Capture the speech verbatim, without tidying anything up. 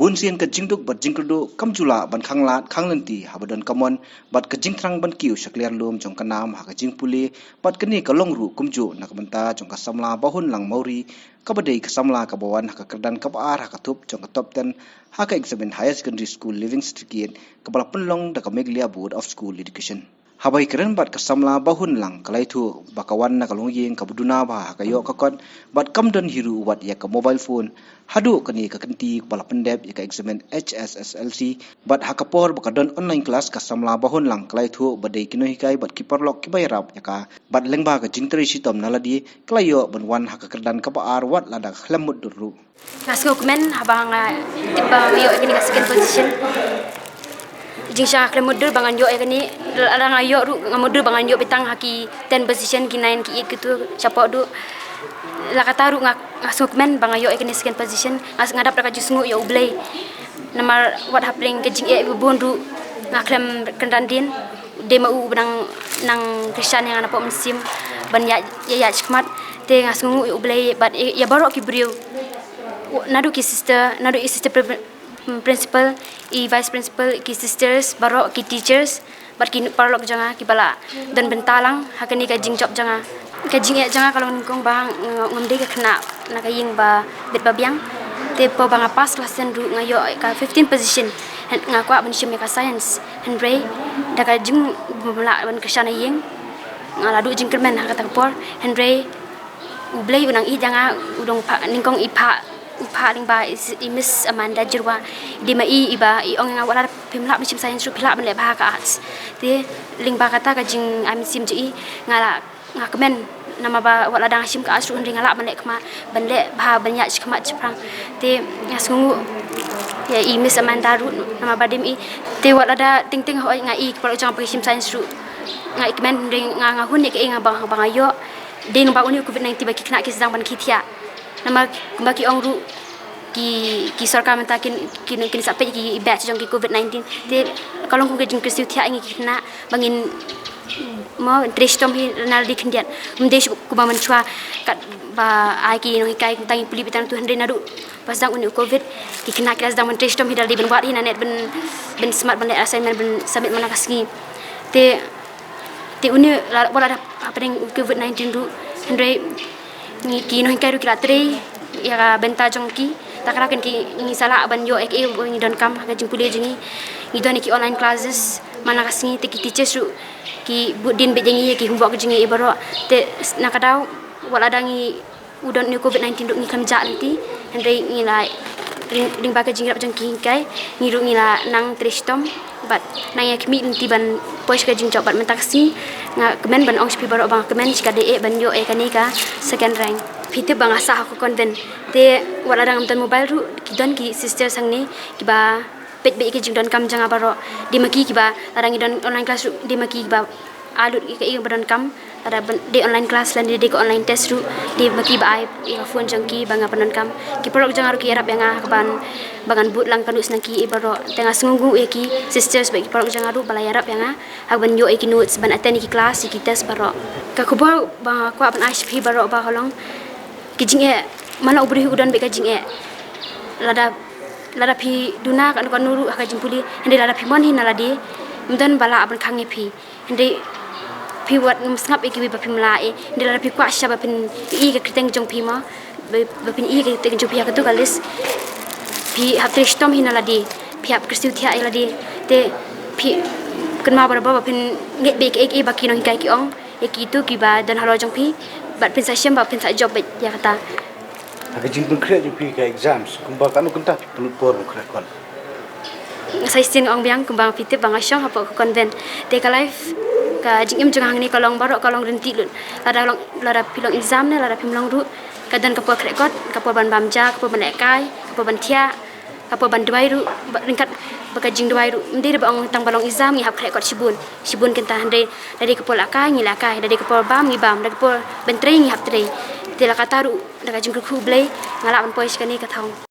Bunsien ka jingduk bad jingkyrduh kam ju lah ban khanglad khanglynti haba don ka mon bad ka jingthrang ban kiew sha kliar lum jong ka nam ha ka jingpule, bad kane ka long ruh kumjuh na ka bynta jong ka samla Bahunlang Mawrie, kaba dei ka samla kaba wan ha ka kyrdan kaba ar ha ka thup jong ka top ten ha ka eksamin Higher Secondary School Leaving Certificate kaba la pynlong da ka Meghalaya Board of School Education. Haba ïakren bad ka samla Bahunlang, ka la ïathuh ba ka wan na ka longïing kaba duna bha ha ka ïoh ka kot, bad kam don hi ruh wat ïa ka mobile phone. Haduh kane ka kynti kaba la pyndep ïa ka eksamin H S S L C, bad ha ka por ba ka don online class, ka samla Bahunlang ka la ïathuh ba dei ki nonghikai bad ki paralok kiba ïarap ïa ka, bad lyngba ka jingtrei shitom na lade ka la ïoh ban wan ha ka kyrdan kaba ar wat lada ka khlem mutdur ruh. Nga sngewkmen haba nga tip ba nga ïoh ïa kane ka second position. Jingshisha nga khlem mutdur ba ngan ïoh ïa kane, lada nga ïoh ruh nga mutdur ba ngan ïoh beit tang ha ki ten position, ki nine, ki eight, kitu shapoh duh. La katta ruh nga, nga sngewkmen ba nga ïoh ïa kane second position. Nga, nga dap da ka jingsngew ïa U Blei. Namar wat hapdeng ka jingeh ba bun ruh nga khlem kynran dien. Dei ma u ba nang, nang kyrshan ïa nga napoh mynsiem ban ïa, ïa, ïa shikmat. Te nga sngewnguh ïa U Blei bad ïa, ïa baroh ki briew. Naduh ki sister, naduh i sister pri-, principal, i vice principal, ki sisters, baroh ki teachers, bad ki paralok jong nga kiba la don bynta lang ha kane ka jingjop jong nga. Ka jingeh jong nga ka long nyngkong ba nga, ngam dei ka khynnah na ka ïing ba bit ba biang. Te por ba nga pass class ten ruh nga ïoh ka fifteen position. Nga kwah ban shim ïa ka science. Hynrei da ka jingbymlah ban kyrshan na ïing, nga la duh jingkyrmen ha kata ka por. Hynrei U Blei u nang ïeit ïa nga, u dang phah, nyngkong i phah, u phah lyngba i, i Miss Amanda Jyrwa. Dei ma i iba i ong ïa nga, wat la phim lah ban shim science ruh phi lah ban leh bha ha ka arts. Te lyngba kata ka jingai mynsiem jong i, nga la, nga kmen, namar ba wat la dang shim ka arts ruh hynrei nga lah ban leh khmat, ban leh bha, ban ïaid shakhmat shaphrang. Te nga sngewnguh ïa i Miss Amanda ruh namar ba dei ma i. Te wat la da teng teng hooid nga i ki paralok jong nga ba ki shim science ruh nga i kmen, hynrei nga, nga hun ïa kaei nga ba, ba nga ïoh. Dei namar ba une u covid nineteen ba ki khynnah ki sdang ban khie thiah. Namar kumba ki ong ruh ki, ki sorkar mynta kin, kin, kin sa peit ki batch jong ki covid nineteen. Te ka long kum ka jingkyrsiew thiah ïa ngi ki khynnah ba ngin mo trei shitom hi na lade khyndiat. Ym dei shuh kumba mynshuwa katba ai ki nonghikai tang ïa pule beit tang tu, hynrei naduh ba sdang une u covid ki khynnah ki la sdang ban trei shitom hi da lade, ban wad hi na net, ban, ban smat ban leh assignment, ban submit man la ka sngi. Te, te une la, wat la da hapdeng u covid nineteen ruh, hynrei ngi, ki nonghikai ruh ki la trei ïa ka bynta jong ki. Ta ka daw kine ki, ngi sa lah ban ïoh ïa kaei ba ngi donkam ha ka jingpule jong ngi. Ngi don ïa ki online classes man la ka sngi, te ki teachers ruh ki bud dien beit ïa ngi ïa ki homework jong ngi ïa baroh. Te na ka daw wat la da ngi, u don une u covid nineteen ruh ngi khlem jah lynti, hynrei ngi la lyng-, lyngba ka jingïarap jong ki nonghikai, ngi ruh ngi la nang trei shitom bad nang ïa khmih lynti ban poi sha ka jingjop. Bad mynta ka sngi nga kmen ban ong sha phi baroh ba nga kmen shikatdei eh ban ïoh ïa kane ka second rank. Phi tip ba nga sah ha ka convent, te wat la dang ngam don mobile ruh ki don ki sisters hangne kiba peit beit ïa ka jingdonkam jong nga baroh. Dei ma ki kiba la dang ngi don online class ruh, dei ma ki kiba ai lut ïa kaei ba donkam, lada ban dei online class lane dei ka online test ruh, dei ma ki ba ai ïa ka phone jong ki ba nga pyndonkam. Ki paralok jong nga ruh ki ïarap ïa nga ha kaban, ba ngan bud lang ka notes na ki ïa baroh. Te nga sngewnguh ïa ki sisters bad ki paralok jong nga ruh ba la ïarap ïa nga ha kaban ïoh ïa ki notes ban attend ïa ki class, ïa ki test baroh. Ka khubor ba nga kwah ban ai sha phi baroh ba ka long, ka jingeh, man la u briew hi u don beit ka jingeh. Lada, lada phi duna kano kano ruh ha ka jingpule, hynrei lada phi mon hi na lade, ym don ba lah ban khang ïa phi. Hynrei phi wat nym sngap ïa kiwei ba phim lah eh. Hynrei lada phi kwah shisha ba phin ïohi ïa ka kyrteng jong phi mo, ba, ba phin ïohi ïa ka kyrteng jong phi ha kato ka list, phi hap trei shitom hi na lade, phi hap kyrsiew thiah ïa lade. Te phi kynmaw barabor ba phin ngeit beit ïa kaei kaei ba ki nonghikai ki ong ïa kito kiba don halor jong phi, bad phin sa shem ba phin sa jop beit ïa kata. Ha ka jingpynkhreh jong phi ka exams, kumba kano kynta phi pynlut por ban khreh kot? Sa shisien nga ong biang, kumba phi tip ba nga shong hapoh ka convent. Te ka life, ka jingim jong nga hangne ka long baroh ka long ryntih lut. Lada long, lada phi long exam ne lada phim long ruh, ka don ka por khreh kot, ka por ban bam ja, ka por ban lehkai, ka por ban thiah, ka por ban duwai ruh, ba, ryngkat bad ka jingduwai ruh. Ym dei ba ong tang ba long exam ngi hap khreh kot shibun, shibun kynta, hynrei da dei ka por lehkai ngi lehkai, da dei ka por bam ngi bam, da dei ka por ban trei ngi hap trei. Te la katta ruh da ka jingkyrkhu U Blei nga lah ban poi sha kane ka thong.